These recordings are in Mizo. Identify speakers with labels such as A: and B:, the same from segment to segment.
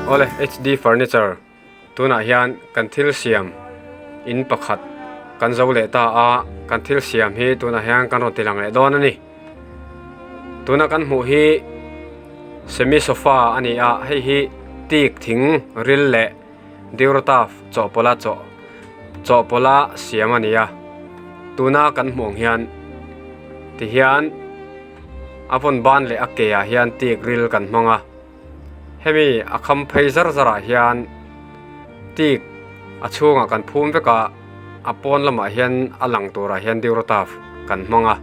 A: Awle HD furniture tunah hian kan thil siam in pakhat kan zo leh ta a kan thil siam hi tunah hian kan rawn ti lang leh dawn a ni tuna kan hmuh hi semi sofa a ni a hei hi teak thing ril leh Durotaf chawhpawlha chawh chawhpawlha siam a ni a tuna kan hmuh ang hian tihian a vawn ban leh a ke ah hian teak ril kan hmang a hemi a kham phei zar zar ah hian teak a chhungah kan phum vek a a pawn lamah hian a lang turah hian Durotaf kan hmang a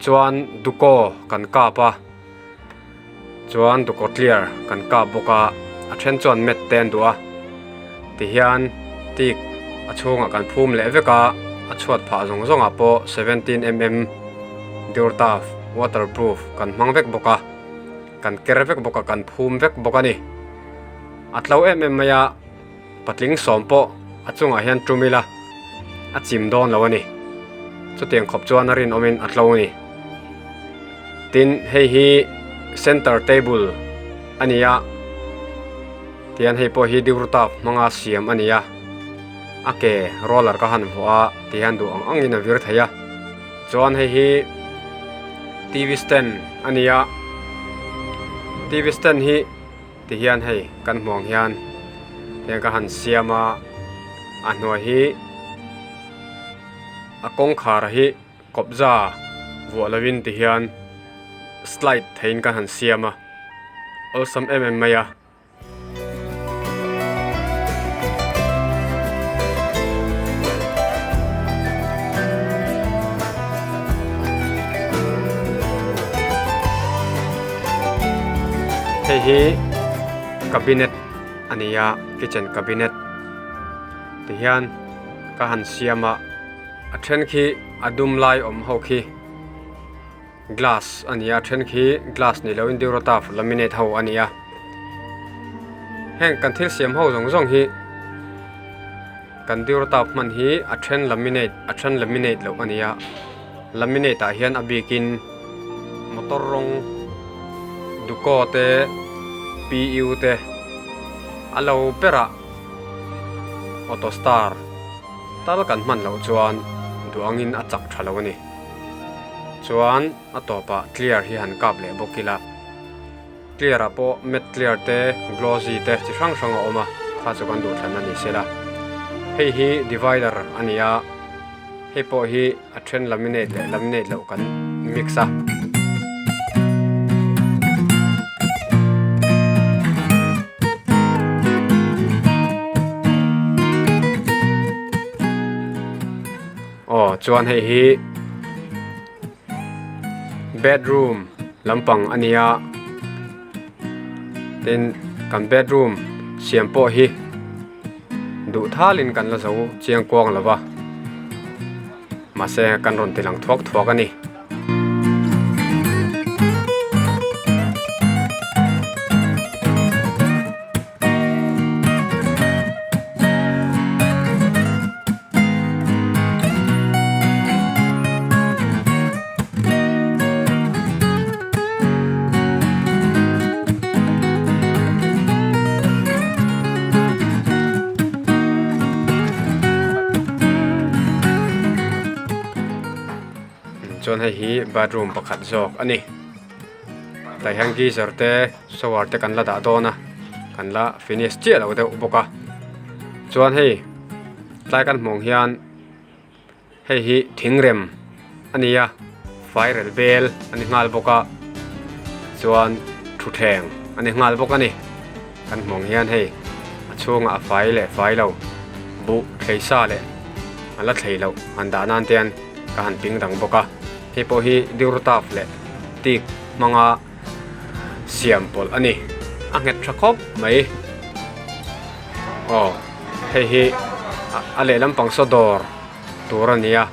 A: chuan dukaw kan kap a. Chuan dukaw clear kan kap bawk a a then chuan mat te an duh a tihian teak a chhungah kan phum leh vek a a chhuat phah zawng zawngah pawh seventeen mm durtaf waterproof kan hmang vek bawk a kan ker vek bawk a kan phum vek bawk a ni a tlo em em mai a patling sawm pawh a chungah hian tum ila a chim dawn lo a ni chutiang khawp chuan a rinawmin a tlo a ni tin hei hi center table a ni a tihian hei pawh hi durtap hmanga siam a ni a a ke roller ka han vuah a tihian duh ang angin a vir thei a chuan hei hi t v stand a ni a t v stand hi. Tihian hei kan hmuh ang hian tiang ka han siam a a hnuai hi a kawngkhar hi kawpza vuah lovin tihian slide theihin ka han siam a awlsam em em mai a. Hei hi cabinet a ni a kitchen cabinet tihian ka han siam a a then khi a dum lai awm ho khi glass a ni a a then khi glass ni loin durotaf laminate ho a ni a heng kan thil siam ho zawng zawng hi kan durotaf hman hi a then laminate a then laminate loh a ni a. Laminate ah hian a bikin motor rawng dukaw te pu te a lo berah auto star tal kan hman loh chuan duh angin a chak tha lo a ni. Chuan a tawpah clear hi han kap leh bawk ila clear ah pawh matte clear te glossy te chi hrang hrang a awm a kha chu kan duhthlan a ni sela hei hi divider a ni a. Hei pawh hi a then laminate leh laminate loh kan mix a. Aw chuan hei hi bedroom lampang a ni a tin kan bedroom siam pawh hi. Duh thalin kan la zo chiang kuang lo va, mahse kan rawn ti lang thuak thuak a ni. Chuan hei hi bathroom pakhat zawk a ni tah hian geyser te shower te kan la dah dawn a kan la finish chiah lo deuh bawk a chuan hei tlai kan hmuh ang hian. Hei hi thingrem a ni a, fairel bel a ni nghal bawk a, chuan thutthleng a ni nghal bawk a ni. Kan hmuh ang hian hei a chhungah a fai leh fai lo, buh thlei sa leh a la thlei loh han dah nan te hian ka han ping dang bawk a. Hei pawh hi durtaf leh teak hmanga siam pawlh a ni. A nghet tha khawp mai. Aw hei hi a lehlam pang saw dawr tur a ni a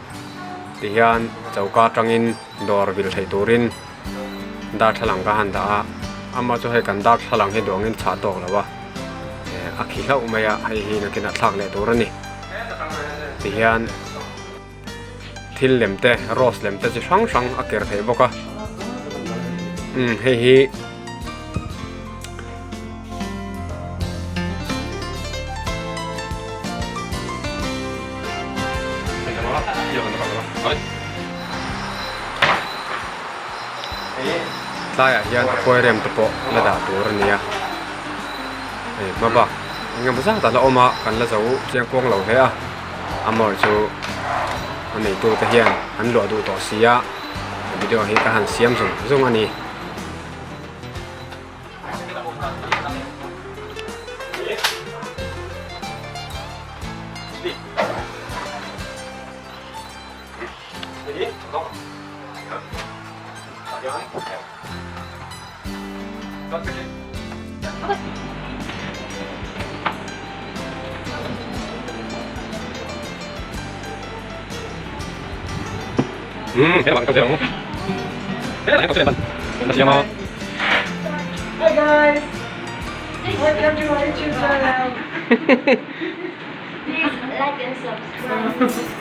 A: tihian choka atangin dawr vil theih turin darthlalang ka han dah a amah chu hei kan darthlalang hi duh angin chhah tawk lo a eh a khi hlauh mai a hei hi nakinah thlak leh tur a ni tihian. Thil lem te rose lem te chi hrang hrang a ker theih bawk a umm hei hi. Tlaiah hian aquarium te pawh la dah tur a ni a, hei hma bak eng emaw zat a la awm a, kan la zo chiang kuang lo hle a, amaherawh chu a neitu te hian an luah duh tawh si a, video hi ka han siam zung zung a ni.
B: Hi guys! Welcome to my YouTube channel.
C: Please like and subscribe.